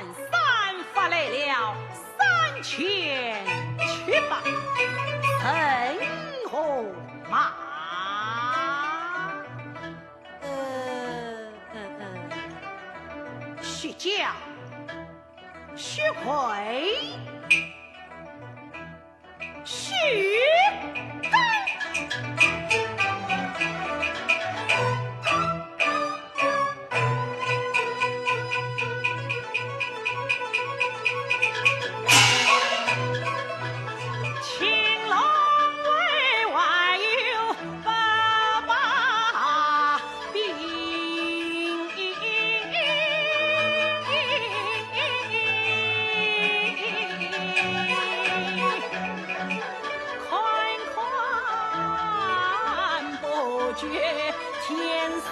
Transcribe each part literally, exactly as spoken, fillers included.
三法来了，三千七百人和马。呃，呃，呃，薛家，薛贵。 许干。青龙会外有八百兵。 看看不觉天色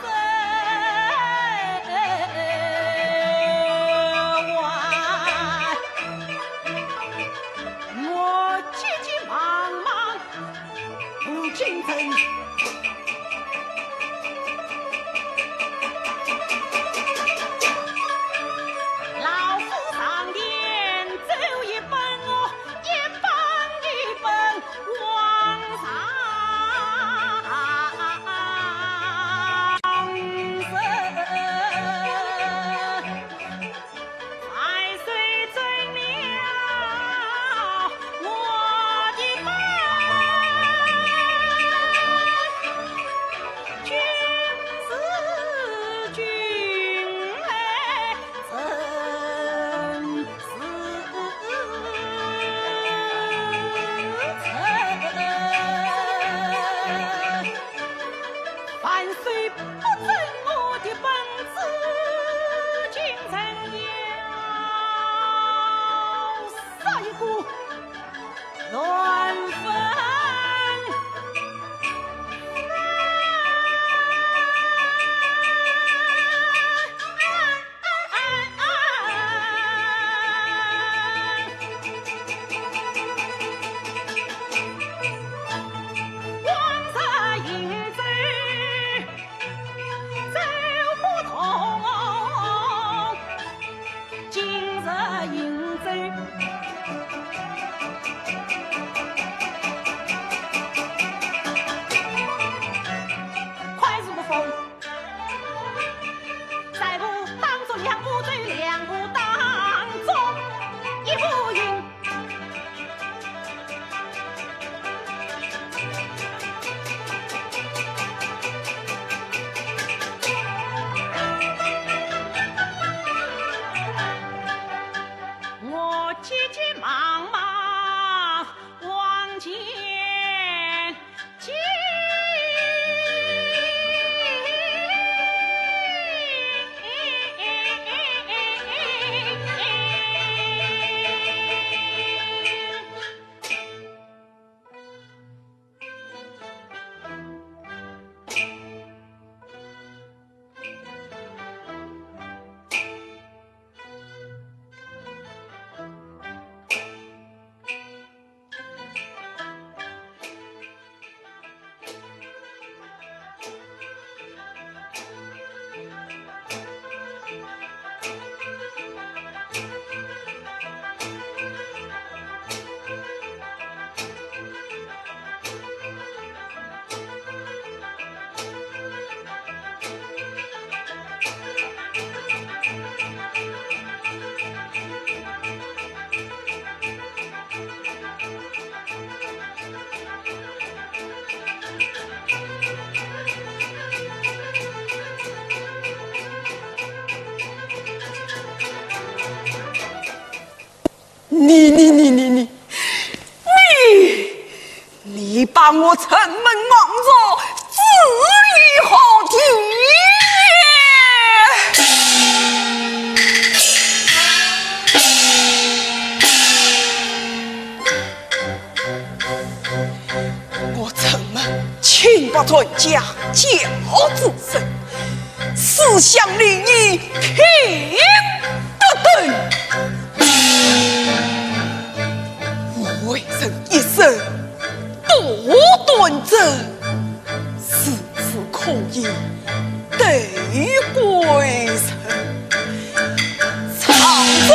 晚，我急急忙忙 步进城。老夫上殿奏一本，我一本一本往上呈。 万岁准了我的本，君是君，臣是臣。 万岁不准我的本子，今臣要杀一个乱坟。 往日行走走不动，今日行走快如风。 在我当中两步走，两步当中一步行。我急急忙忙往前 你你你你你，你，你把我城门望族置于何地？我城门清白传家教子孙，思想礼义品德等。我为人一生多端正，是 是可以对贵人。唱着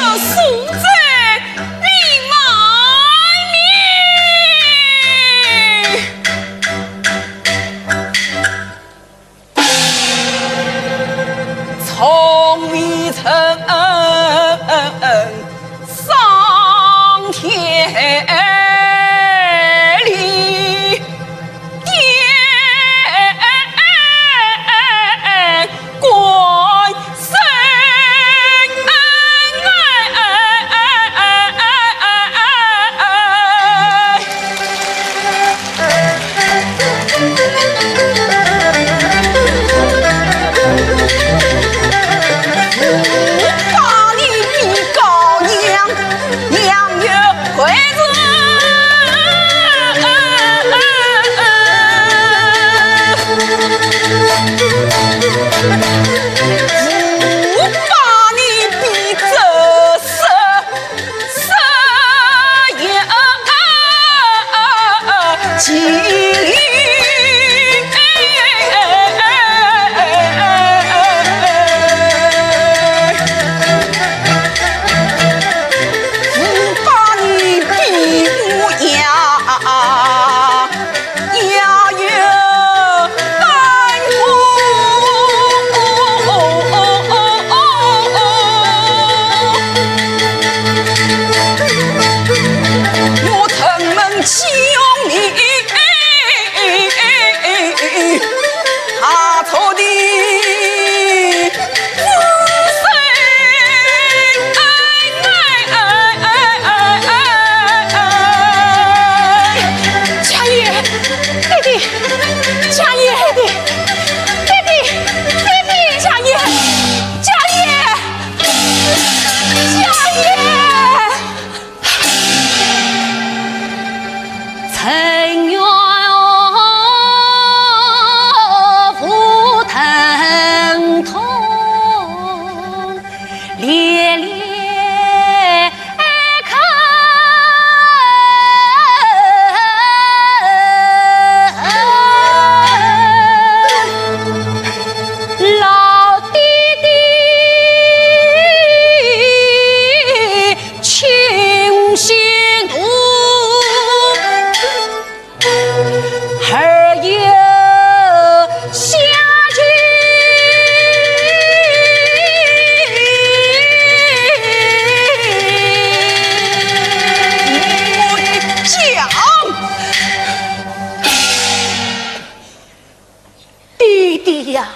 爹呀，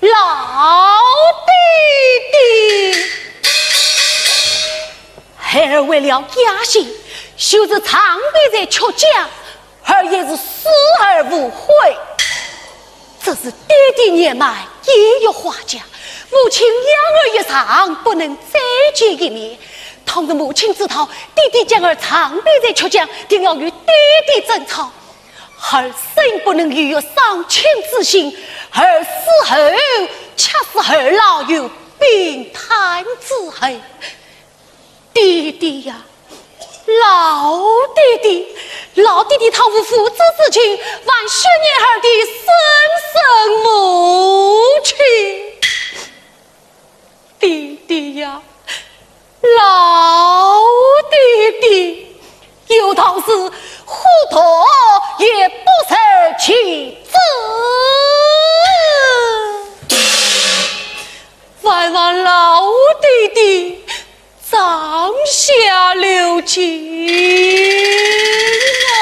老爹爹！孩儿为了家心，就是长病在曲江，儿也是死而无悔。只是爹爹年迈，也欲还家，母亲养儿一场，不能再见一面。倘若母亲知道爹爹将儿长病在曲江，定要与爹爹争吵。 儿虽不能逾越丧亲之心，儿死后，却是儿老有病榻之恨。爹爹呀，老爹爹，老爹爹倘无父子之情，还学念儿的生身母亲。 爹爹呀，老爹爹，有道是虎毒也不食其子。还望老爹爹 掌下留情哦。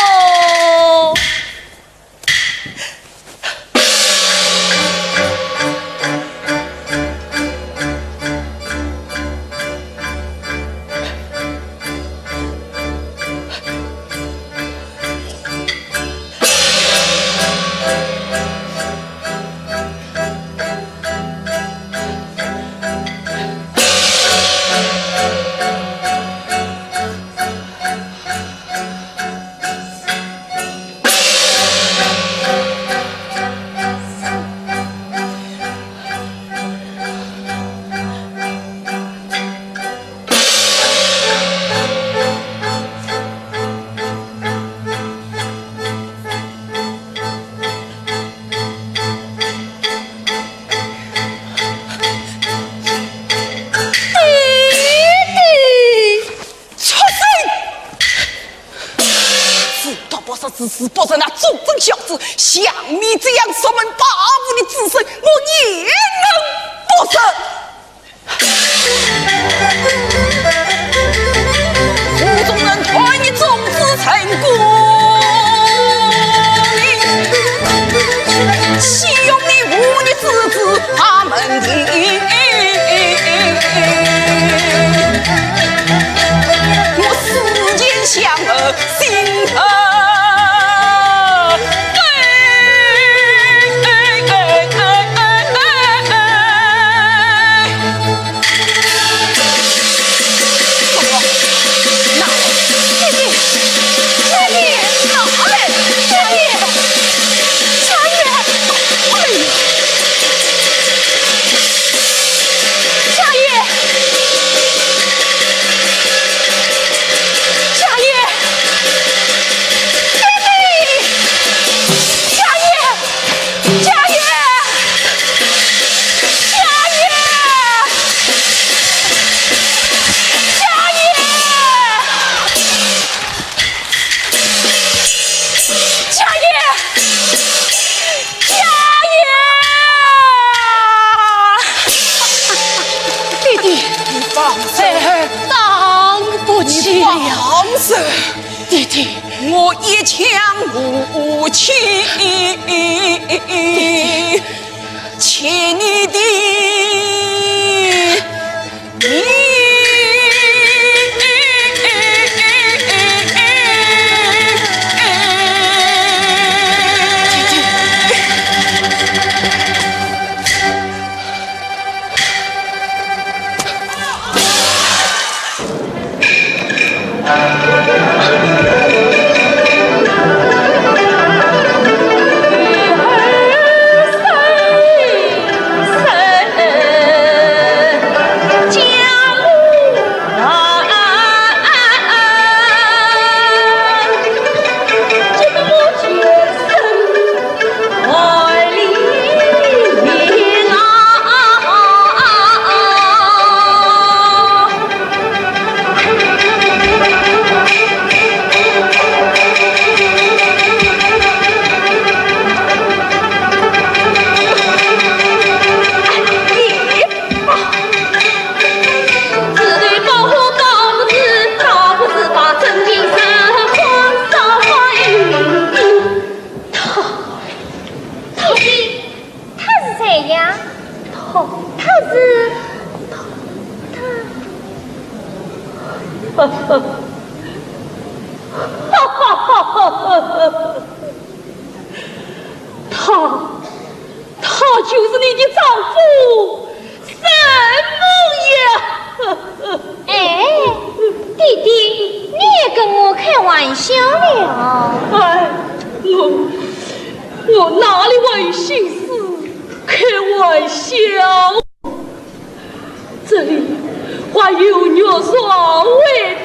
爹爹！畜生！自打不杀之时，不杀那畜生小子，像你这样熟门把武的子孙，我也能不杀。 府中人推你种子成功，岂容你忤逆之子把门庭。我思前想后，心头悲。 家业！家业！家业！家业！家业！爹爹，你放手！孩儿当不起了。你放手！ 爹爹，我一腔无情，欠你的情。谁呀？他，他是，他，他，他，他就是你的丈夫沈梦阳。哎，弟弟，你也跟我开玩笑了。哎，我，我哪里会心思开玩笑？这里还有玉床为凭。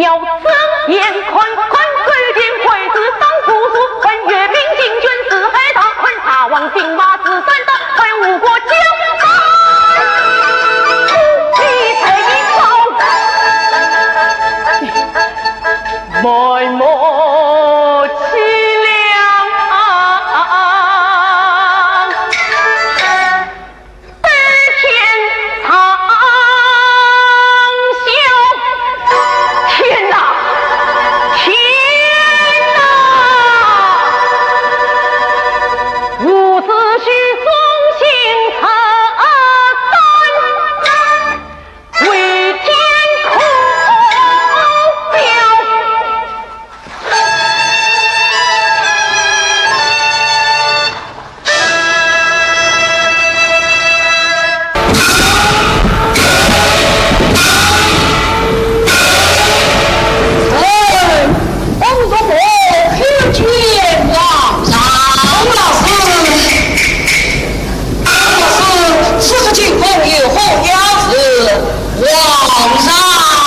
要睁眼看看，勾践会子当不住，问岳明进军四海大，问大王兵马自三道，问吴国将官，你才一招，满目凄凉啊。 天哪，天哪！哎，公子哥，叩见皇上。老师，老师，此刻进宫有何要事？皇上啊！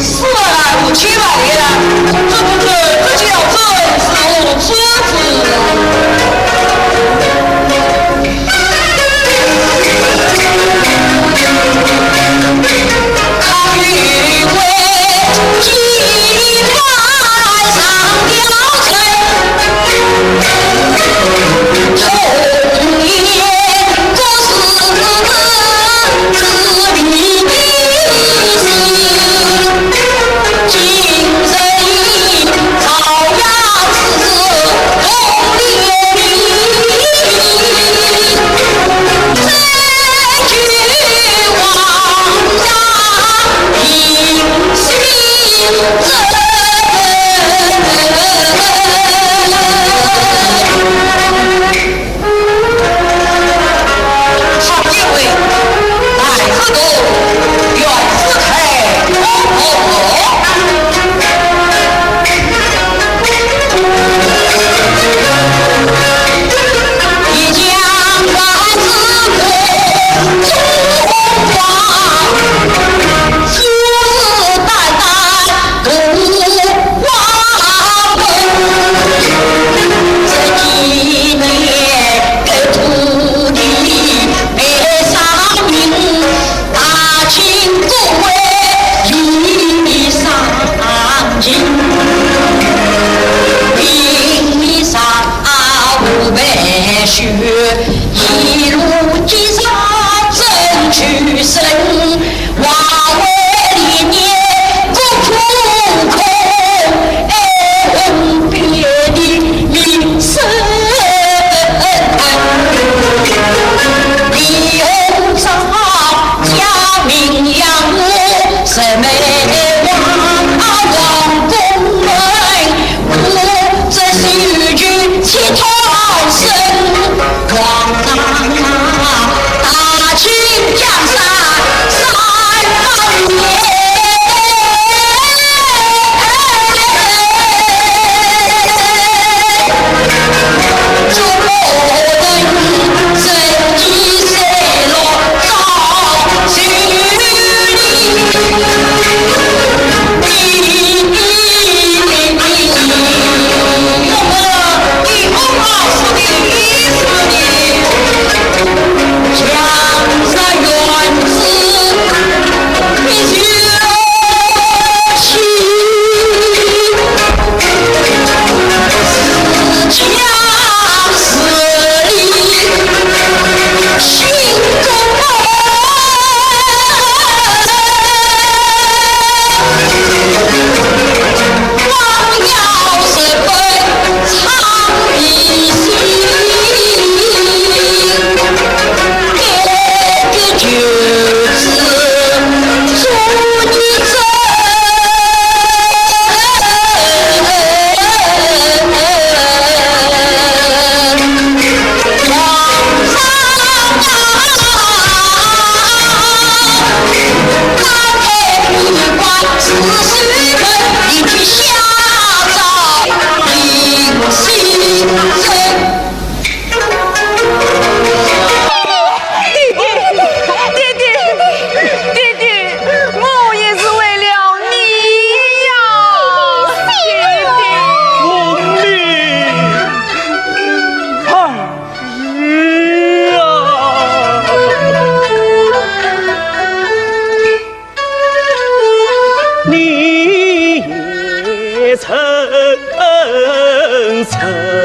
是啊，千万别了，这不是，这就要真是无知之人。 好一位，来自东，远自开，哦哦哦。一将万世功，中华，世世代代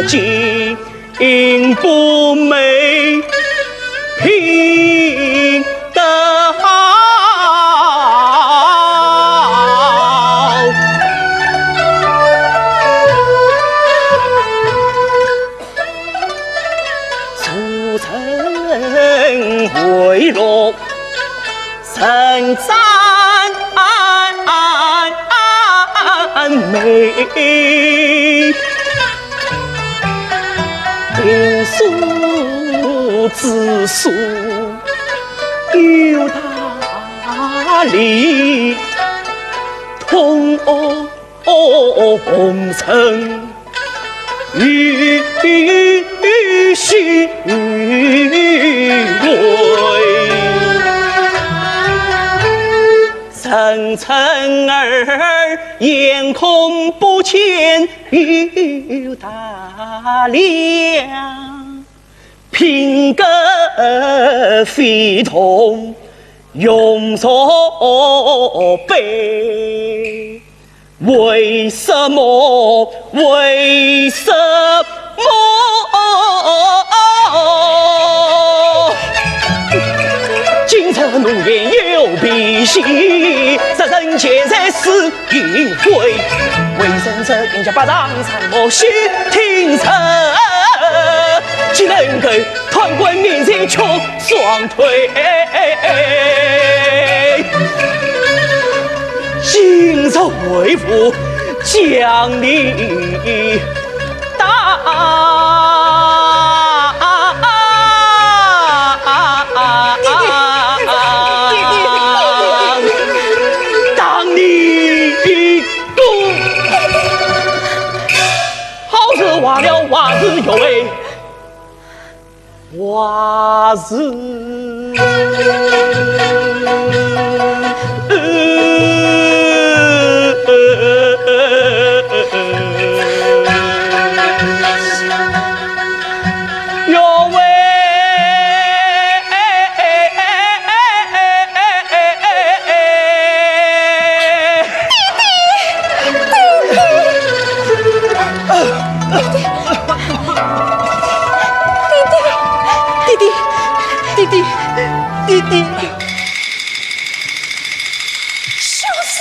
金不美，品德好。出身为龙， 人赞美，读书之书有大礼，同学 红尘于须为，人称儿眼空不见有大量，品格非同 用茶杯，为什么？为什么？今日侬言有凭息，这人见在是 一回，为人这应该把上上我须听着，只能够贪官命财穷双腿。今日为父将你打，打你 好事坏了，坏事有为，坏事。弟弟，弟弟，弟弟，弟弟，小子。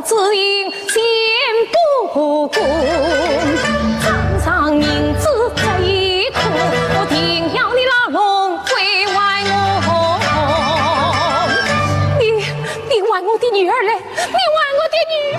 子银钱不够，账上银子不够，我定要你老龙归还我。你，你还我的女儿来，你还我的女儿。